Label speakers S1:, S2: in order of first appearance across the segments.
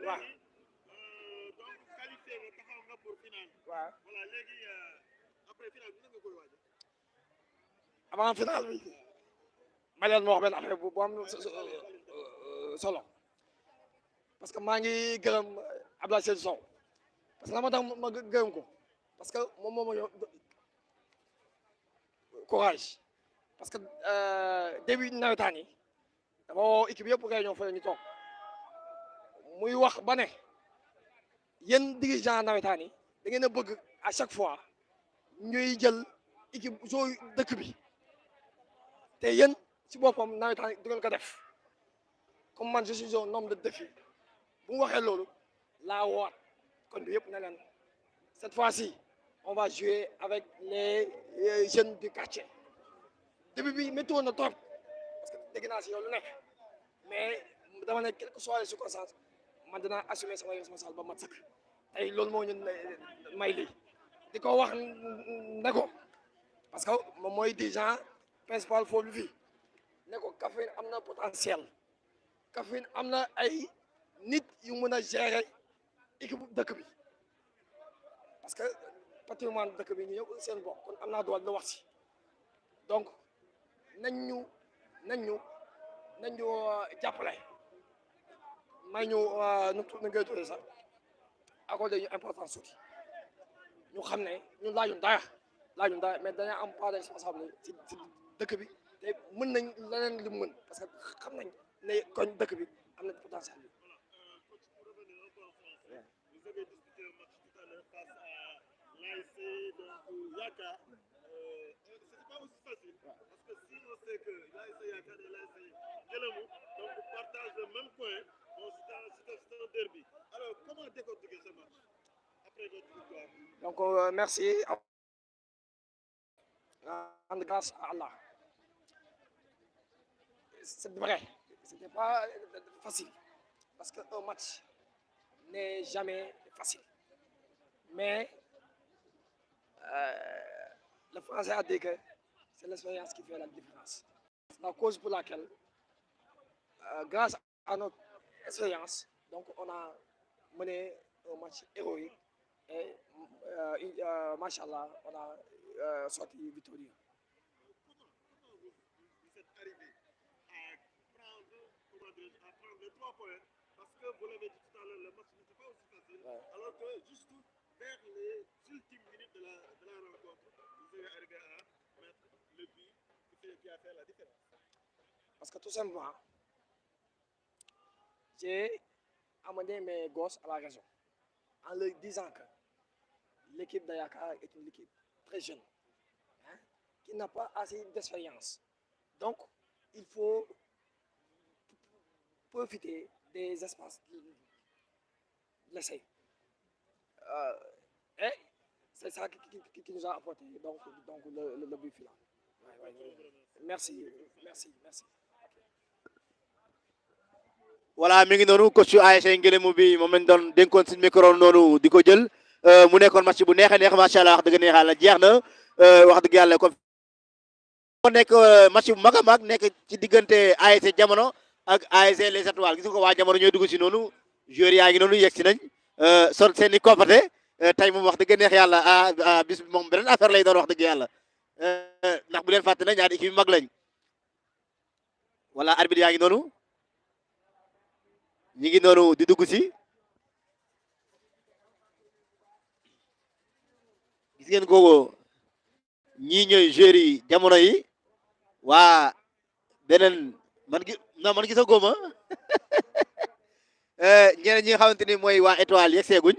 S1: waaw
S2: donc qualifié nga taxaw nga pour final.
S1: waaw
S2: voilà léegi après final bi nan nga koy waaj.
S1: avant final bi ma leen ma wax benn affaire bu am solo parce que maa ngi gërëm Abdoulaye Seydou Sow parce que la ma tax ma gërëm ko parce que moom moo ma yor courage parce que début nawetaan yi dama woo équipe yëpp réunion fa ñu toog muy wax ba ne yéen dirigeant nawetaan yi da ngeen a bëgg à chaque fois ñuy jël équipe soo dëkk bi te yéen ci boppam nawetaan du ngeen ko def comme man je suis un homme de défi bu mu waxee loolu laa woowaat kon bi yëpp ne leen cette fois-ci on va jouer avec les jeunes du quartier début bi métti woon na trop parce que dégg naa si yow lu nekk mais dama ne quelles que soient les circonstances man dinaa assumer sama responsable ba mat sëkk tey loolu moo ñu may lii di ko wax ne ko parce que moom mooy dirigeant principal foofu fii ne ko Kaffrine am na potentiel Kaffrine am na ay nit yu mën a gérer équipe dëkk bi parce que patrimoine dëkk bi ñu ñëw seen bopp kon am naa doole la wax si donc nañ ñu jàppale may ñu nu ngay tuddee sax accordé ñu importance suuti ñu xam ne ñun laajuñ dara mais dañoo am part de responsable ci dëkk bi te mën nañ leneen li mu mën parce que xam nañ ne koñ dëkk bi am na potentiel bi.
S2: Coach, pour revenir un peu en France, vous avez disputé un match tout à l'heure face à l'ASC donc Yaka. C'était pas aussi facile parce que si on sait que l'ASC Yaka et l'ASC Guélémou donc partagent le même coin, bon, c'est un derby. Alors comment décortiquer ce match après votre victoire?
S1: Donc merci. Rendre grâce à Allah. C'est vrai, c'était pas facile parce qu'un match n'est jamais facile. Mais le Français a dit que c'est l'expérience qui fait la différence. La cause pour laquelle, grâce à notre expérience, donc on a mené un match héroïque et machallah, on a sorti victorieux.
S2: Comment vous êtes arrivé à prendre les 3 points parce que vous l'avez dit tout à l'heure, le match n'était pas aussi facile, alors que juste vers les ultimes minutes de la rencontre, vous êtes arrivé à mettre le but qui a fait la différence.
S1: Parce que tout simplement, j'ai amené mes gosses à la raison en leur disant que l'équipe d'Ayaka est une équipe très jeune, hein, qui n'a pas assez d'expérience. Donc, il faut profiter des espaces laissés. Et c'est ça qui nous a apporté donc le but final. Merci.
S3: voilà mi ngi noonu coach ASC Nguélémou bi moom lañ doon dénkoon suñu micro noonu di ko jël mu nekkoon match bu neex a neex macha allah wax dëgg neex yàlla jeex na wax dëgg yàlla comme moo nekk match bu mag a mag nekk ci diggante ASC Jamono ak ASC Les Étoiles gis nga ko waa Jamono ñooy dugg si noonu joueurs yaa ngi noonu yegg si nañ sol seen i koppate tey moom wax dëgg neex yàlla bis bi moom beneen affaire lay doon wax dëgg yàlla ndax bu leen fàtte na ñaari équipe yu mag lañ voilà arbitre yaa ngi noonu ñi ngi noonu di dugg si gis ngeen googu ñii ñooy joueurs yi Jamono yi waa beneen man gisa góoma ñeneen ñi nga xamante ni mooy waa Étoile yegg seeguñ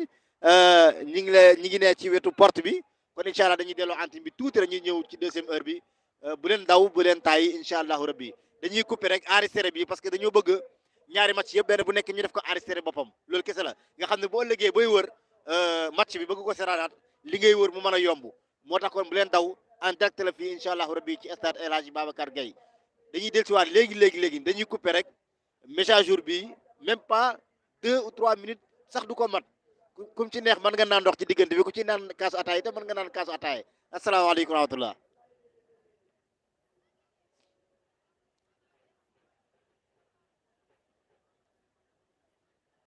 S3: ñi ngi ne ci wetu porte bi kon incha allah dañuy delloo antenne bi tuuti rek ñu ñëw ci deuxième heure bi bu leen daw bu leen tàyyi incha allahu rabbi dañuy couper rek enregistré bi parce que dañoo bëgg ñaari match yëpp benn bu nekk ñu def ko enregistré boppam loolu kese la nga xam ne boo ëllëgee booy wër match bi bëgg ko seeraanaat li ngay wër mu mën a yomb moo tax kon bu leen daw en direct la fii incha allahu rabbi ci stade El Hadji Babacar Gueye dañuy dellusiwaat léegi dañuy couper rek message jour bi même pas 2 ou 3 minutes sax du ko mat kum ci neex mën nga naan ndox ci diggante bi ku ci naan kaasu ataay te mën nga naan kaasu ataay asalaamaaleykum wa rahmatullah